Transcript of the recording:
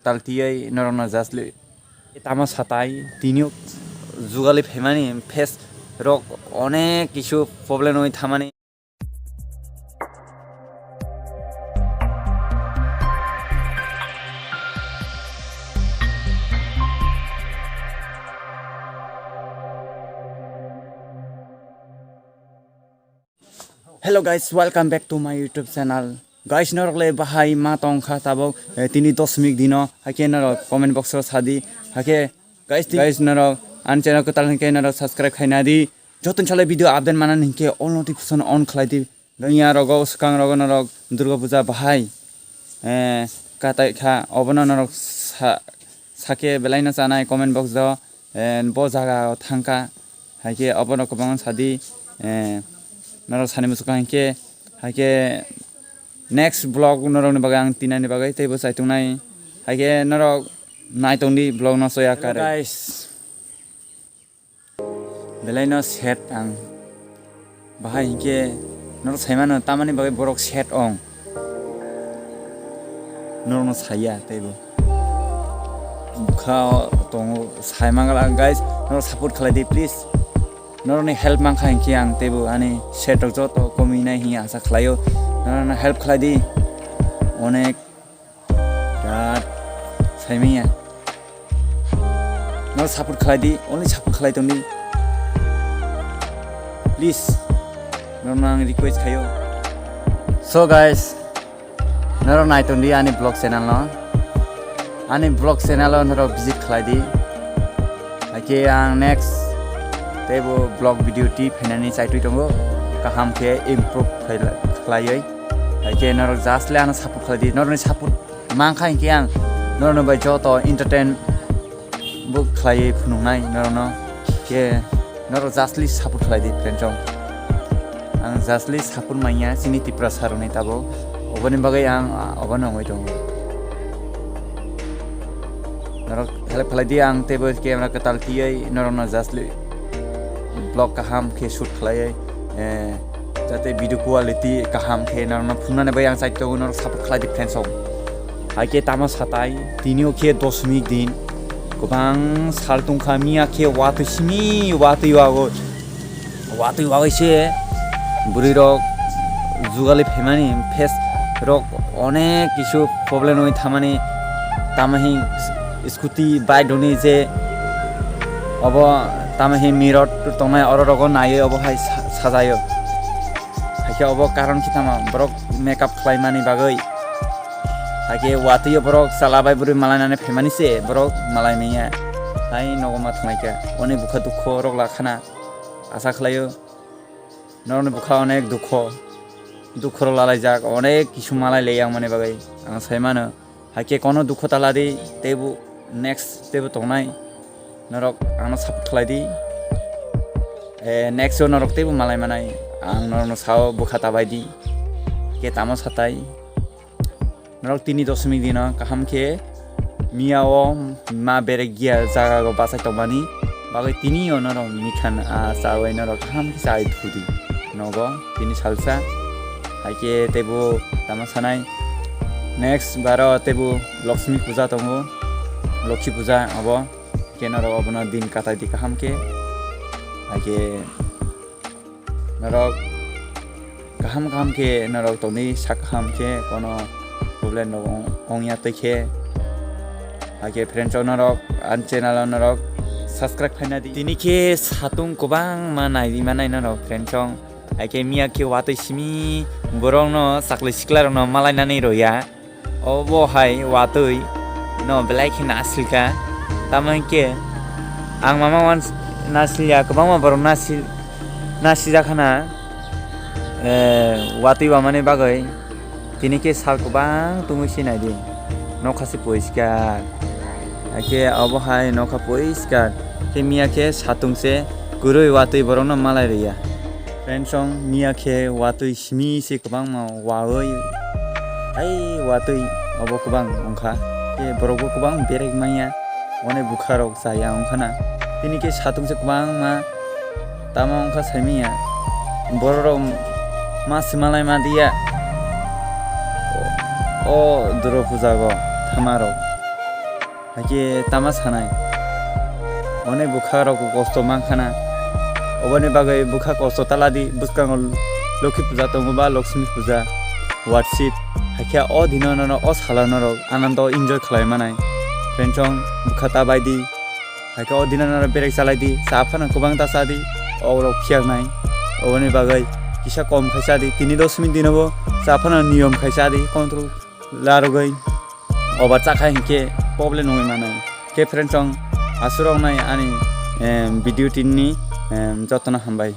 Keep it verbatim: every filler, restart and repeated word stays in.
Taltiyai norokno just le tamo satai tinio jugali phaimani face rok onek kisu problem oi thamani. Hello guys, welcome back to my YouTube channel. Guys, norok le bahai ma tong kha tabok, eh, tini dosmik dino, haikhe norok comment box o sadi, haikhe guys, ti-, guys, norok ani channel kwtal hinkhe norok subscribe khaina di, joto ni salai video update mana hinkhe all notification on khlai di. Dongya rogo swkang rogo norok Durga Puja bahai, eh, katai kha, obono norok sa-, sakhe belai no chanai comment box o. Eh, bo jaga o thangkha, haikhe obono kwbangma sadi, eh, norok sani muchukha hinkhe, haikhe next vlog norokni bagwi ang tinani bagwi teibo chaitungnai, haikhe norok naitongdi vlog no soya kare. Hello guys, belaino set ang. Bahai hinkhe norok saimano tamani bagwi borok set ong. Norokno saya teibo. Bwkha tongo saimangala guys, norok support khlai di please. Norokni help mankha hinkhe ang teibo ani set rok joto kominai hiya asa khlaio. Norokno help khlai di. Onek Birat saimanya. No support khlai di, only support khlai tong di. Please. No, no, ang request khayo. So guys, norok nai tong di ani vlog channel no. Ani vlog channel o norok visit khlai di. Haikhe ang next teibo vlog video twi phainani chaitwi tongo. Kaham khe improve khlai-, khlaiwi. Haikhe norok just le ano support khlai di. Norokni support mankha hinkhe ang norokno bai joto entertain bo khlaiwi phunuknai norokno. Khe norok justly support khlai di friend rok. Ang justly support manya chini Tiprasa rokni tabuk. Oboni bagwi ang, ah, obono wngwi tongo. Norok help khlai di, ang teibo camera kwtal tiyai norokno justly vlog kaham khe shoot khlaiwi, eh, jate video quality kaham khe norokno phunuknani bai ang chai tongo, norok support khlai di friends rok. Haikhe tamo satai, tini o khe dosmik din, kwbang sal tongkha, miya khe watwi simi watwi wago. Watwi wagwi se bwrwi rok jugali phaimani face rok onek kisu problem wngwi thamani, tamo hin scooty bike rokni je obo tamo hin mirror tongnai oro rogo naiwi obo hai sa-, sajaio. Haikhe obo karon khe tamo borok makeup khlaimani bagwi. Haikhe watwi o borok chwla bai bwrwi malainani phaimani se borok malai manya. Hai nogo ma thanglaikha. Oni bwkha dukho rok lakhana. Asa khlaio, norokni bwkha onek dukho, dukho rok lalaijak, onek kisu malai le yang mani bagwi ang sai mano. Haikhe kono dukho ta ladi, teibo next teibo tongnai, norok ano support khlai di. Eh, next o norok teibo malai manai, ang norokno sao bwkha ta bai di, khe tamo satai. Norok tini dosmik dino kaham khe miya o ma berek giya jaga o bachai tongmani bagwi tini o norok mikhan a chawi norok kaham khe chai thudi nogo tini salsa. Haikhe teibo tamo sanai next baro teibo Lakshmi puja tongo, Lokhi puja obo khe norok obono din katai di kaham khe. Haikhe Norok kaham kaham khe norok tongdi, sak kaham khe kono problem rok ong-, ongya twi khe. Hakhe friends rok norok ani channel o norok subscribe khaina di. Tini khe satung kwbangma nai di manai norok friends rok. Hakhe miya khe watwi simi borok no chakli sikla rok no malai nani rwya. Obo hai watwi no belai khe nasilkha. Tamo hinkhe ang mama wan nasilya, kwbangma borok nasil-, nasijakhana, eh, watwi wamani bagwi. Tini khe sal kwbang tungwi se naidi. Nokha se poriskar. Hakhe obo hai nokha poriskar. Khe miya khe satung se kwrwi watwi borokno malai rwya. Friends rok miya khe watwi simi se kwbangma wawi, hai watwi obo kwbang wngkha. Khe borokbo kwbang berek manya, onek bwkha rok chaya wngkhana. Tini khe satung se kwbangma tamo wngkha saimanya. Borok rok ma swmalai ma diya. O Durga puja go thama rok. Haikhe tama sanai? Onek bwkha rok kosto mankha na. Oboni bagwi bwkha kosto taladi, bwskango Lokhi puja tongo ba Lakshmi puja, worship. Haikhe o dino norok, o salo norok anando enjoy khlai manai. Friends song bwkha ta bai di. Haikhe o dino norok berek chalai di, cha phano kwbang ta cha di, o rok phiya nai. Oboni bagwi kisa kom khai cha di, tini dosmi dinobo cha phano niyom khai cha di, control larogwi. Obar chakha hinkhe problem wngwi mano. Khe friends song aswk rok nai ani, em, video tini, em, jotono hambai.